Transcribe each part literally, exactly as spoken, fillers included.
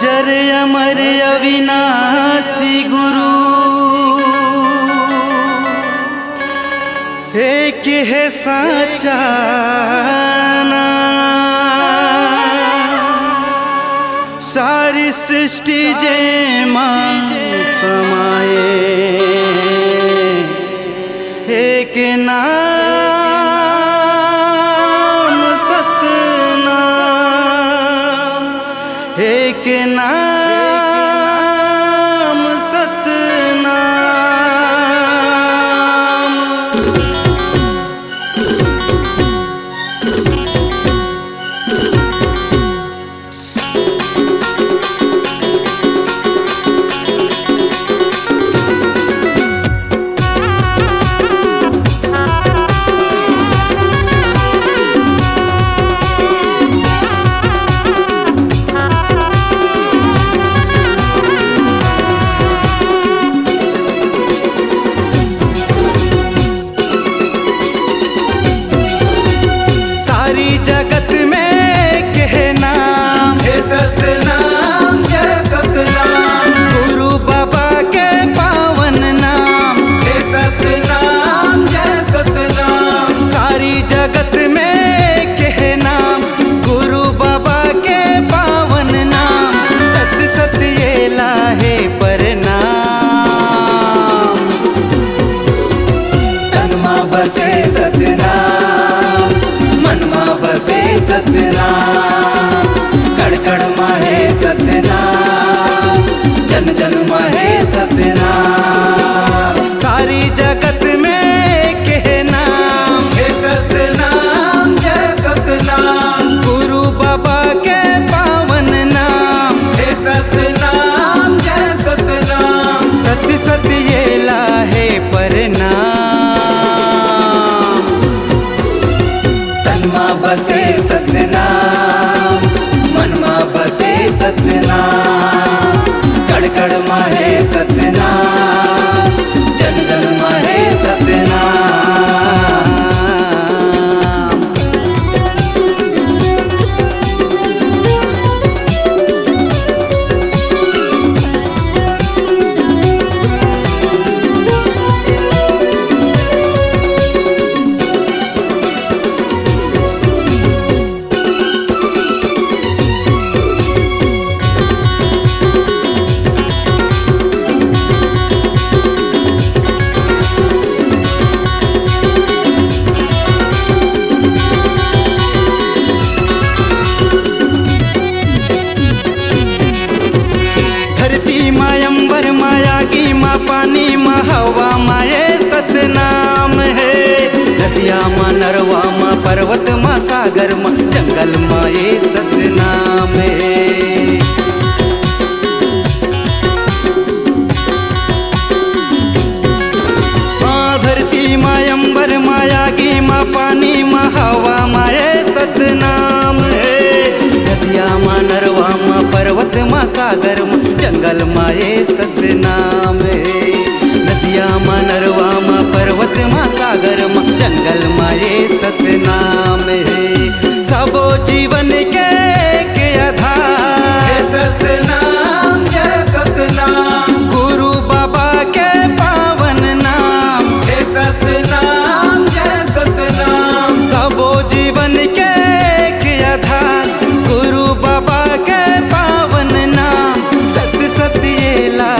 जर अमर अविनाशी गुरु, एक हे साचा नाम। सारी सृष्टि जेमा समाए, एक नाम सतनाम, एक नाम सतनाम। सारी जगत में एक हे नाम, हे सतनाम, जय सतनाम। गुरु बाबा के पावन नाम, हे सतनाम, जय सतनाम। सारी जगत में एक हे नाम, गुरु बाबा के पावन नाम। सत सत येला हे प्रणाम। तन मा बसे सतनाम, मन मा बसे सतनाम, कण कण मा हे सतनाम, जन जन मा हे सतनाम। सारी जगत में एक हे नाम, हे सतनाम, जय सतनाम। गुरु बाबा के पावन नाम, हे सतनाम, जय सतनाम। सत सत येला हे प्रणाम। तन मा बसे सतनाम, मन मा बसे सतनाम, कण कण मा हे सतनाम, जन जन मा हे सतनाम। धरती मा, अंबर मा, आगी मा, पानी मा, हवा मा, ये सतनाम हे। नदिया मा, नरवा मा, पर्वत मा, सागर मा, जंगल मा, ये सतनाम हे। हाँ, धरती मा, अंबर मा, आगी मा, पानी मा, हवा मा, ये सतनाम हे। नदिया मा, नरवा मा, पर्वत मा, सागर मा, जंगल मा, ये सतनाम हे। नदिया मा, नरवा मा, पर्वत मा, सागर मा, जंगल मा, ये सतनाम हे। सबो जीवन के एक आधार। हे सतनाम, जय सतनाम। गुरु बाबा के पावन नाम। हे सतनाम, जय सतनाम। सबो जीवन के एक आधार। गुरु बाबा के पावन नाम। सत सत येला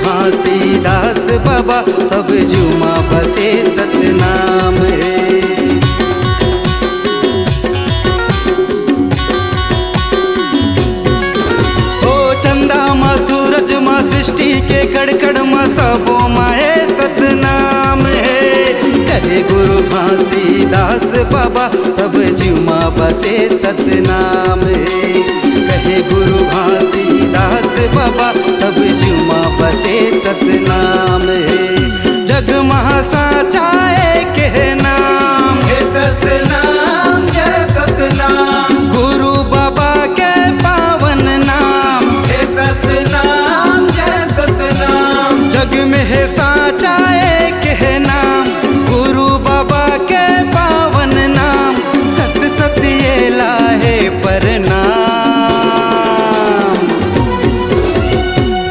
घासीदास बाबा सब जुमा बसे सतनाम हे। ओ चंदा मा सूरज मा सृष्टि के कण कण मा सबो मा हे सतनाम हे। कहे गुरु घासीदास बाबा सब जुमा बसे सतनाम हे। कहे गुरु घासीदास बाबा सब जुमा बसे सतनाम हे। जग महा साचा एक हे नाम हे सतनाम जय सतनाम। गुरु बाबा के पावन नाम हे सतनाम जय सतनाम। जग में हे साचा एक हे नाम गुरु बाबा के पावन नाम। सत सत ये लाहे प्रणाम।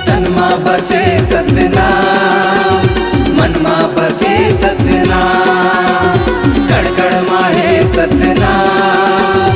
तन मा बसे सतनाम मन मा बसे सतनाम। कण कण मा हे सतनाम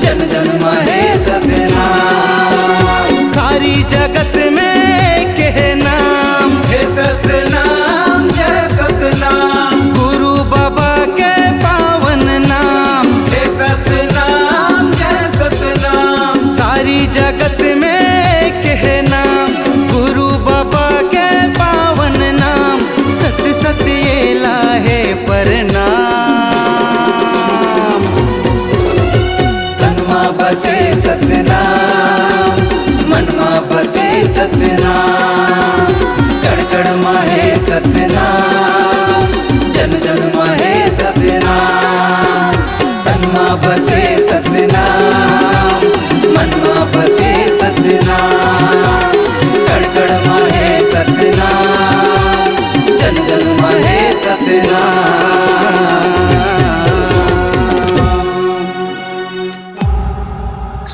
जन जन मा हे सतनाम। सारी जगत में एक हे नाम हे सतनाम जय सतनाम। गुरु बाबा के पावन नाम हे सतनाम जय सतनाम। सारी जगत में एक हे नाम गुरु बाबा के पावन नाम। सत सत ये लाहे प्रणाम। तन मा बसे सतनाम मन मा बसे सतनाम। कण कण मा हे सतनाम जन जन मा हे सतनाम। तन मा बसे सतनाम मन मा बसे सतनाम। कण कण मा हे सतनाम जन जन मा हे Satnam.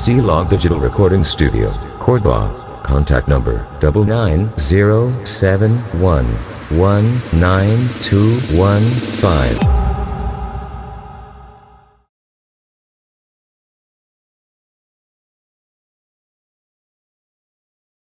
C Log Digital Recording Studio, Cordoba. Contact number double nine zero seven one one nine two one five.